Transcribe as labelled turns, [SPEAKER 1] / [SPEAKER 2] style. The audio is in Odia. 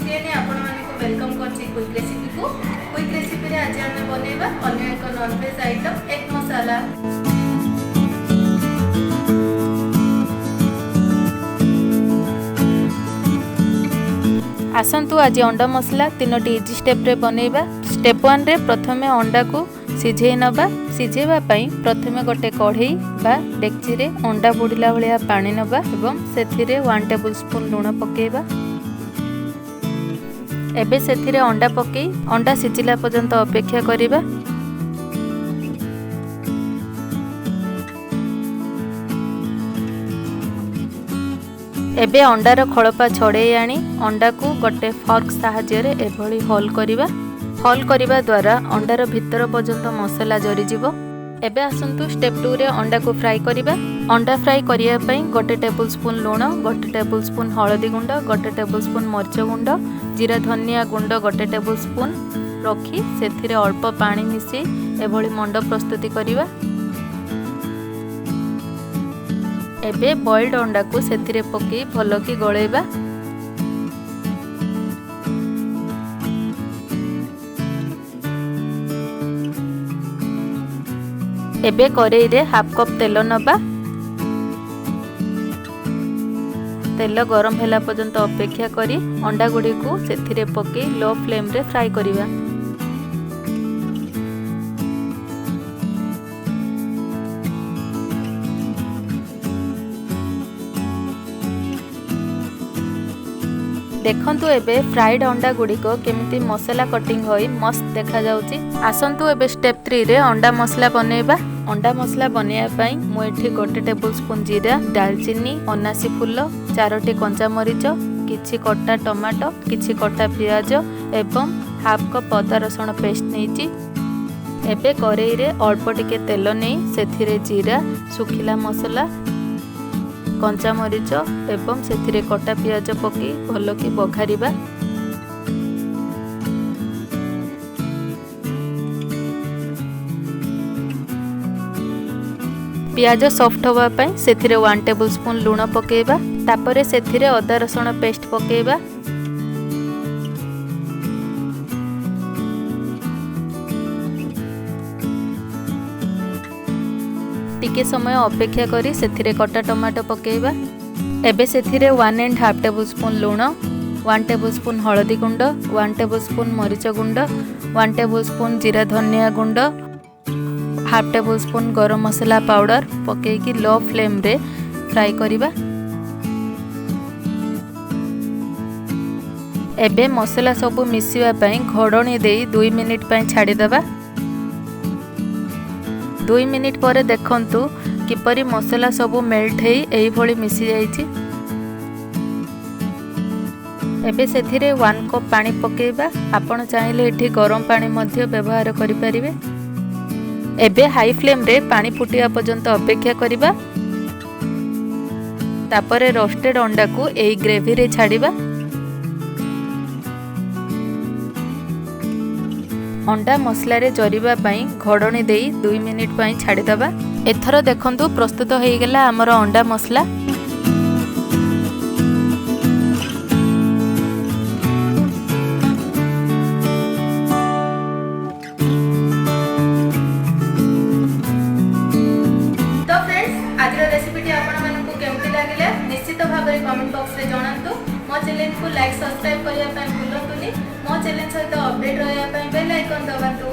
[SPEAKER 1] ପ୍ରିୟାନୀ ଆପଣମାନଙ୍କୁ welcome କରୁଛି କ୍ୱିକ୍ ରେସିପିକୁ। କ୍ୱିକ୍ ରେସିପିରେ ଆଜି ଆମେ ବନେଇବା ଅନ୍ୟ ଏକ ନନଭେଜ୍ ଆଇଟମ୍ ଏଗ୍ ମସାଲା। ଆସନ୍ତୁ ଆଜି ଅଣ୍ଡା ମସଲା ତିନୋଟି ଇଜି ଷ୍ଟେପ୍ରେ ବନେଇବା। ଷ୍ଟେପ୍ 1ରେ ପ୍ରଥମେ ଅଣ୍ଡାକୁ ସିଝେଇ ନେବା। ସିଝେଇବା ପାଇଁ ପ୍ରଥମେ ଗୋଟେ କଢ଼େଇ ବା ଡେକ୍ଚିରେ ଅଣ୍ଡା ବୁଡ଼ିଲା ଭଳିଆ ପାଣି ନେବା ଏବଂ ସେଥିରେ 1 ଟେବୁଲ୍ ସ୍ପୁନ୍ ଲୁଣ ପକାଇବା। ଏବେ ସେଥିରେ ଅଣ୍ଡା ପକାଇ ଅଣ୍ଡା ସିଝିଲା ପର୍ଯ୍ୟନ୍ତ ଅପେକ୍ଷା କରିବା। ଏବେ ଅଣ୍ଡାର ଖୋଳପା ଛଡ଼େଇ ଆଣି ଅଣ୍ଡାକୁ ଗୋଟେ ଫର୍କ ସାହାଯ୍ୟରେ ଏଭଳି ହୋଲ୍ କରିବା। ହୋଲ୍ କରିବା ଦ୍ୱାରା ଅଣ୍ଡାର ଭିତର ପର୍ଯ୍ୟନ୍ତ ମସଲା ଜରିଯିବ। ଏବେ ଆସନ୍ତୁ ଷ୍ଟେପ୍ 2ରେ ଅଣ୍ଡାକୁ ଫ୍ରାଏ କରିବା। ଅଣ୍ଡା ଫ୍ରାଏ କରିବା ପାଇଁ ଗୋଟେ ଟେବୁଲ୍ ସ୍ପୁନ୍ ଲୁଣ, ଗୋଟେ ଟେବୁଲ୍ ସ୍ପୁନ୍ ହଳଦୀ ଗୁଣ୍ଡ, ଗୋଟେ ଟେବୁଲ୍ ସ୍ପୁନ୍ ମରିଚ ଗୁଣ୍ଡ, ଜିରା ଧନିଆ ଗୁଣ୍ଡ ଗୋଟେ ଟେବୁଲ୍ ସ୍ପୁନ୍ ରଖି ସେଥିରେ ଅଳ୍ପ ପାଣି ମିଶାଇ ଏଭଳି ମଣ୍ଡ ପ୍ରସ୍ତୁତି କରିବା। ଏବେ ବଏଲ୍ଡ ଅଣ୍ଡାକୁ ସେଥିରେ ପକାଇ ଭଲକି ଗୋଳେଇବା। ଏବେ କରେଇରେ ହାଫ୍ କପ୍ ତେଲ ନେବା। ତେଲ ଗରମ ହେଲା ପର୍ଯ୍ୟନ୍ତ ଅପେକ୍ଷା କରି ଅଣ୍ଡା ଗୁଡ଼ିକୁ ସେଥିରେ ପକାଇ ଲୋ ଫ୍ଲେମ୍ରେ ଫ୍ରାଏ କରିବା। ଦେଖନ୍ତୁ ଏବେ ଫ୍ରାଇଡ୍ ଅଣ୍ଡା ଗୁଡ଼ିକ କେମିତି ମସଲା କଟିଂ ହୋଇ ମସ୍ତ ଦେଖାଯାଉଛି। ଆସନ୍ତୁ ଏବେ ଷ୍ଟେପ୍ 3ରେ ଅଣ୍ଡା ମସଲା ବନେଇବା। ଅଣ୍ଡା ମସଲା ବନେଇବା ପାଇଁ ମୁଁ ଏଠି ଗୋଟେ ଟେବୁଲ୍ ସ୍ପୁନ୍ ଜିରା, ଡାଲଚିନି, ଅନାସୀ ଫୁଲ, 4ଟି କଞ୍ଚାମରିଚ, କିଛି କଟା ଟମାଟୋ, କିଛି କଟା ପିଆଜ ଏବଂ ହାଫ୍ କପ୍ ଅଦା ରସୁଣ ପେଷ୍ଟ ନେଇଛି। ଏବେ କରେଇରେ ଅଳ୍ପ ଟିକେ ତେଲ ନେଇ ସେଥିରେ ଜିରା, ଶୁଖିଲା ମସଲା, କଞ୍ଚାମରିଚ ଏବଂ ସେଥିରେ କଟା ପିଆଜ ପକାଇ ଭଲକି ବଘାରିବା। ପିଆଜ ସଫ୍ଟ ହେବା ପାଇଁ ସେଥିରେ 1 ଟେବୁଲ୍ ସ୍ପୁନ୍ ଲୁଣ ପକାଇବା। ତାପରେ ସେଥିରେ ଅଦା ରସୁଣ ପେଷ୍ଟ ପକାଇବା। ଟିକେ ସମୟ ଅପେକ୍ଷା କରି ସେଥିରେ କଟା ଟମାଟୋ ପକାଇବା। ଏବେ ସେଥିରେ 1.5 ଟେବୁଲ୍ ସ୍ପୁନ୍ ଲୁଣ, 1 ଟେବୁଲ୍ ସ୍ପୁନ୍ ହଳଦୀ ଗୁଣ୍ଡ, 1 ଟେବୁଲ୍ ସ୍ପୁନ୍ ମରିଚ ଗୁଣ୍ଡ, 1 ଟେବୁଲ୍ ସ୍ପୁନ୍ ଜିରା ଧନିଆ ଗୁଣ୍ଡ, ହାଫ୍ ଟେବୁଲ୍ ସ୍ପୁନ୍ ଗରମ ମସଲା ପାଉଡ଼ର ପକାଇକି ଲୋ ଫ୍ଲେମ୍ରେ ଫ୍ରାଏ କରିବା। ଏବେ ମସଲା ସବୁ ମିଶିବା ପାଇଁ ଘୋଡ଼ଣୀ ଦେଇ 2 ମିନିଟ୍ ପାଇଁ ଛାଡ଼ିଦେବା। 2 ମିନିଟ୍ ପରେ ଦେଖନ୍ତୁ କିପରି ମସଲା ସବୁ ମେଲ୍ଟ ହେଇ ଏଇଭଳି ମିଶିଯାଇଛି। ଏବେ ସେଥିରେ 1 କପ୍ ପାଣି ପକାଇବା। ଆପଣ ଚାହିଁଲେ ଏଠି ଗରମ ପାଣି ମଧ୍ୟ ବ୍ୟବହାର କରିପାରିବେ। ଏବେ ହାଇ ଫ୍ଲେମ୍ରେ ପାଣି ଫୁଟିବା ପର୍ଯ୍ୟନ୍ତ ଅପେକ୍ଷା କରିବା। ତାପରେ ରୋଷ୍ଟେଡ୍ ଅଣ୍ଡାକୁ ଏଇ ଗ୍ରେଭିରେ ଛାଡ଼ିବା। ଅଣ୍ଡା ମସଲାରେ ଜରିବା ପାଇଁ ଘୋଡ଼ଣୀ ଦେଇ 2 ମିନିଟ୍ ପାଇଁ ଛାଡ଼ିଦେବା। ଏଥର ଦେଖନ୍ତୁ ପ୍ରସ୍ତୁତ ହୋଇଗଲା ଆମର ଅଣ୍ଡା ମସଲା।
[SPEAKER 2] ତ ଫ୍ରେଣ୍ଡସ୍, ଆଜିର ରେସିପିଟି ଆପଣମାନଙ୍କୁ କେମିତି ଲାଗିଲା ନିଶ୍ଚିତ ଭାବରେ କମେଣ୍ଟ ବକ୍ସରେ ଜଣାନ୍ତୁ। ମୋ ଚ୍ୟାନେଲକୁ ଲାଇକ୍ ସବସ୍କ୍ରାଇବ୍ କରିବା ପାଇଁ ଭୁଲନ୍ତୁନି। ମୋ ଚ୍ୟାନେଲ ସହିତ ଅପଡେଟ୍ ରହିବା ପାଇଁ ବେଲ୍ ଆଇକନ୍ ଦବାନ୍ତୁ।